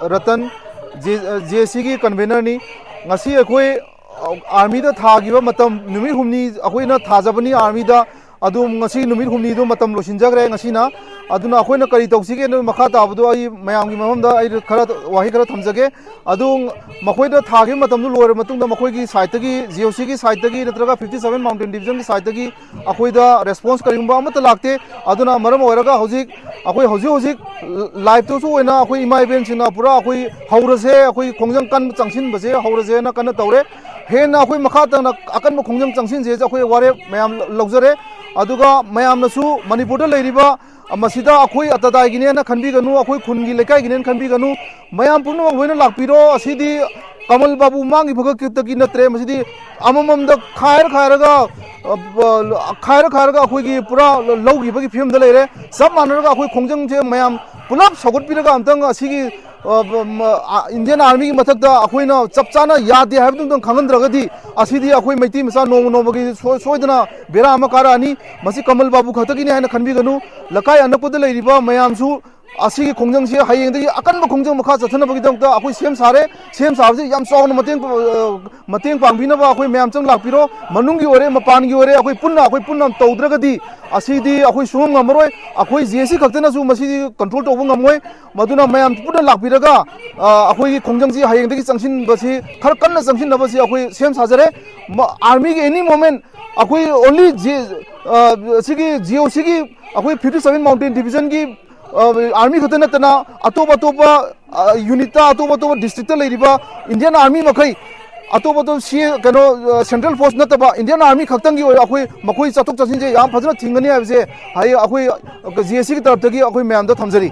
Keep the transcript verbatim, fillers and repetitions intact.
Ratan, J ꯑꯦ ꯁꯤꯒꯤ ꯀꯟꯚꯦꯅꯔꯅꯤ꯫ ꯉꯁꯤ ꯑꯩꯈꯣꯏ ꯑꯥꯔꯃꯤꯗ ꯊꯥꯈꯤꯕ ꯃꯇꯝ ꯅꯨꯃꯤꯠ ꯍꯨꯝꯅꯤ ꯑꯩꯈꯣꯏꯅ ꯊꯥꯖꯕꯅꯤ ꯑꯥꯔꯃꯤꯗ꯫ ꯑꯗꯨ ꯉꯁꯤ ꯅꯨꯃꯤꯠ ꯍꯨꯝꯅꯤꯗꯨ ꯃꯇꯝ ꯂꯣꯏꯁꯤꯟꯖꯈ꯭ꯔꯦ ꯉꯁꯤꯅ꯫ ꯑꯗꯨꯅ ꯑꯩꯈꯣꯏꯅ ꯀꯔꯤ ꯇꯧꯁꯤꯒꯦ, ꯃꯈꯥ ꯇꯥꯕꯗꯣ ꯑꯩ ꯃꯌꯥꯝꯒꯤ ꯃꯐꯝꯗ ꯑꯩ ꯈꯔ ꯋꯥꯍꯩ ꯈꯔ ꯊꯝꯖꯒꯦ꯫ ꯑꯗꯨ ꯃꯈꯣꯏꯗ ꯊꯥꯈꯤꯕ ꯃꯇꯝꯗꯨ ꯂꯣꯏꯔꯕ ꯃꯇꯨꯡꯗ ꯃꯈꯣꯏꯒꯤ ꯁꯥꯏꯠꯇꯒꯤ, ꯖꯤ ꯑꯣ ꯁꯤꯒꯤ ꯁꯥꯏꯠꯇꯒꯤ ꯅꯠꯇ꯭ꯔꯒ fifty seven Mountain Divisionꯒꯤ ꯁꯥꯏꯠꯇꯒꯤ ꯑꯩꯈꯣꯏꯗ ꯔꯦꯁꯄꯣꯟꯁ ꯀꯔꯤꯒꯨꯝꯕ ꯑꯃꯠꯇ ꯂꯥꯛꯇꯦ꯫ ꯑꯗꯨꯅ ꯃꯔꯝ ꯑꯣꯏꯔꯒ ꯍꯧꯖꯤꯛ ꯑꯩꯈꯣꯏ ꯍꯧꯖꯤꯛ ꯍꯧꯖꯤꯛ ꯂꯥꯏꯞꯇꯁꯨ ꯑꯣꯏꯅ ꯑꯩꯈꯣꯏ ꯏꯃꯥ ꯏꯕꯦꯟꯁꯤꯡꯅ ꯄꯨꯔꯥ ꯑꯩꯈꯣꯏ ꯍꯧꯔꯁꯦ, ꯑꯩꯈꯣꯏ ꯈꯣꯡꯖꯪ ꯀꯟꯕ ꯆꯪꯁꯤꯟꯕꯁꯦ ꯍꯧꯔꯁꯦꯅ ꯀꯟꯅ ꯇꯧꯔꯦ꯫ ꯍꯦꯟꯅ ꯑꯩꯈꯣꯏ ꯃꯈꯥ ꯇꯥꯅ ꯑꯀꯟꯕ ꯈꯣꯡꯖꯪ ꯆꯪꯁꯤꯟꯁꯦ ꯑꯩꯈꯣꯏ ꯋꯥꯔꯦꯞ ꯃꯌꯥꯝ ꯂꯧꯖꯔꯦ꯫ ꯑꯗꯨꯒ ꯃꯌꯥꯝꯅꯁꯨ ꯃꯅꯤꯄꯨꯔꯗ ꯂꯩꯔꯤꯕ ꯃꯁꯤꯗ ꯑꯩꯈꯣꯏ ꯑꯇꯗꯥꯏꯒꯤꯅꯦꯅ ꯈꯟꯕꯤꯒꯅꯨ, ꯑꯩꯈꯣꯏ ꯈꯨꯟꯒꯤ ꯂꯩꯀꯥꯏꯒꯤꯅꯦꯅ ꯈꯟꯕꯤꯒꯅꯨ, ꯃꯌꯥꯝ ꯄꯨꯝꯅꯃꯛ ꯂꯣꯏꯅ ꯂꯥꯛꯄꯤꯔꯣ꯫ ꯑꯁꯤꯗꯤ ꯀꯃꯜ ꯕꯥꯕꯨ ꯃꯥꯡꯈꯤꯕ ꯈꯛꯇꯒꯤ ꯅꯠꯇ꯭ꯔꯦ, ꯃꯁꯤꯗꯤ ꯑꯃꯃꯝꯗ ꯈꯥꯏꯔ ꯈꯥꯏꯔꯒ, ꯑ, ꯈꯥꯏꯔ ꯈꯥꯏꯔꯒ ꯑꯩꯈꯣꯏꯒꯤ ꯄꯨꯔꯥ ꯂꯧꯈꯤꯕꯒꯤ ꯐꯤꯕꯝꯗ ꯂꯩꯔꯦ꯫ ꯆꯞ ꯃꯥꯟꯅꯔꯒ ꯑꯩꯈꯣꯏ ꯈꯣꯡꯖꯪꯁꯦ ꯃꯌꯥꯝ ꯄꯨꯂꯞ ꯁꯧꯒꯠꯄꯤꯔꯒ ꯑꯝꯇꯪ ꯑꯁꯤꯒꯤ, ꯑ, ꯏꯟꯗꯤꯌꯟ ꯑꯥꯔꯃꯤꯒꯤ ꯃꯊꯛꯇ ꯑꯩꯈꯣꯏꯅ ꯆꯞ ꯆꯥꯅ ꯌꯥꯗꯦ ꯍꯥꯏꯕꯗꯨ ꯑꯝꯇꯪ ꯈꯪꯍꯟꯗ꯭ꯔꯒꯗꯤ ꯑꯁꯤꯗꯤ ꯑꯩꯈꯣꯏ ꯃꯩꯇꯩ ꯃꯆꯥ ꯅꯣꯡꯃ ꯅꯣꯡꯃꯒꯤ ꯁꯣꯏ-, ꯁꯣꯏꯗꯅ ꯕꯦꯔꯥ ꯑꯃ ꯀꯥꯔꯛꯑꯅꯤ꯫ ꯃꯁꯤ ꯀꯃꯜ ꯕꯥꯕꯨ ꯈꯛꯇꯒꯤꯅꯤ ꯍꯥꯏꯅ ꯈꯟꯕꯤꯒꯅꯨ꯫ ꯂꯩꯀꯥꯏ ꯑꯅꯛꯄꯗ ꯂꯩꯔꯤꯕ ꯃꯌꯥꯝꯁꯨ ꯑꯁꯤꯒꯤ ꯈꯣꯡꯖꯪꯁꯤ ꯍꯌꯦꯡꯗꯒꯤ ꯑꯀꯟꯕ ꯈꯣꯡꯖꯪ ꯃꯈꯥ ꯆꯠꯊꯅꯕꯒꯤꯗꯃꯛꯇ ꯑꯩꯈꯣꯏ ꯁꯦꯝ ꯁꯥꯔꯦ꯫ ꯁꯦꯝ ꯁꯥꯕꯁꯤ ꯌꯥꯝ ꯆꯥꯎꯅ ꯃꯇꯦꯡ, ꯑ, ꯃꯇꯦꯡ ꯄꯥꯡꯕꯤꯅꯕ ꯑꯩꯈꯣꯏ ꯃꯌꯥꯝ ꯆꯪ ꯂꯥꯛꯄꯤꯔꯣ꯫ ꯃꯅꯨꯡꯒꯤ ꯑꯣꯏꯔꯦ, ꯃꯄꯥꯟꯒꯤ ꯑꯣꯏꯔꯦ, ꯑꯩꯈꯣꯏ ꯄꯨꯟꯅ, ꯑꯩꯈꯣꯏ ꯄꯨꯟꯅ ꯇꯧꯗ꯭ꯔꯒꯗꯤ ꯑꯁꯤꯗꯤ ꯑꯩꯈꯣꯏ ꯁꯨꯡꯉꯝ ꯉꯝꯃꯔꯣꯏ꯫ ꯑꯩꯈꯣꯏ ꯖꯦ ꯑꯦ ꯁꯤ ꯈꯛꯇꯅꯁꯨ ꯃꯁꯤꯗꯤ ꯀꯟꯇ꯭ꯔꯣꯜ ꯇꯧꯕ ꯉꯝꯃꯣꯏ꯫ ꯃꯗꯨꯅ ꯃꯌꯥꯝ ꯄꯨꯟꯅ ꯂꯥꯛꯄꯤꯔꯒ, ꯑ, ꯑꯩꯈꯣꯏꯒꯤ ꯈꯣꯡꯖꯪꯁꯤ ꯍꯌꯦꯡꯗꯒꯤ ꯆꯪꯁꯤꯟꯕꯁꯤ, ꯈꯔ ꯀꯟꯅ ꯆꯪꯁꯤꯟꯅꯕꯁꯤ ꯑꯩꯈꯣꯏ ꯁꯦꯝ ꯁꯥꯖꯔꯦ꯫ ꯃ-, ꯑꯥꯔꯃꯤꯒꯤ ꯑꯦꯅꯤ ꯃꯣꯃꯦꯟ ꯑꯩꯈꯣꯏ ꯑꯣꯟꯂꯤ ꯖꯤ-, ꯑ, ꯁꯤꯒꯤ ꯖꯤ ꯑꯣ ꯁꯤꯒꯤ ꯑꯩꯈꯣꯏ fifty seven Mountain Divisionꯒꯤ, ꯑ, ꯑꯥꯔꯃꯤ ꯈꯛꯇ ꯅꯠꯇꯅ ꯑꯇꯣꯞ ꯑꯇꯣꯞꯄ, ꯑ, ꯌꯨꯅꯤꯠꯇ, ꯑꯇꯣꯞ ꯑꯇꯣꯞꯄ ꯗꯤꯁꯇ꯭ꯔꯤꯛꯇ ꯂꯩꯔꯤꯕ ꯏꯟꯗꯤꯌꯟ ꯑꯥꯔꯃꯤ ꯃꯈꯩ, ꯑꯇꯣꯞ ꯑꯇꯣꯞꯄ ꯁꯤ ꯀꯩꯅꯣ, ꯑ, ꯁꯦꯟꯇ꯭ꯔꯦꯜ ꯐꯣꯔꯁ ꯅꯠꯇꯕ ꯏꯟꯗꯤꯌꯟ ꯑꯥꯔꯃꯤ ꯈꯛꯇꯪꯒꯤ ꯑꯣꯏꯕ ꯑꯩꯈꯣꯏ ꯃꯈꯣꯏ ꯆꯠꯊꯣꯛ ꯆꯠꯁꯤꯟꯁꯦ ꯌꯥꯝ ꯐꯖꯅ ꯊꯤꯡꯒꯅꯤ ꯍꯥꯏꯕꯁꯦ ꯑꯩ, ꯑꯩꯈꯣꯏ ꯖꯤ ꯑꯦ ꯁꯤꯒꯤ ꯇꯔꯞꯇꯒꯤ ꯑꯩꯈꯣꯏ ꯃꯌꯥꯝꯗ ꯊꯝꯖꯔꯤ꯫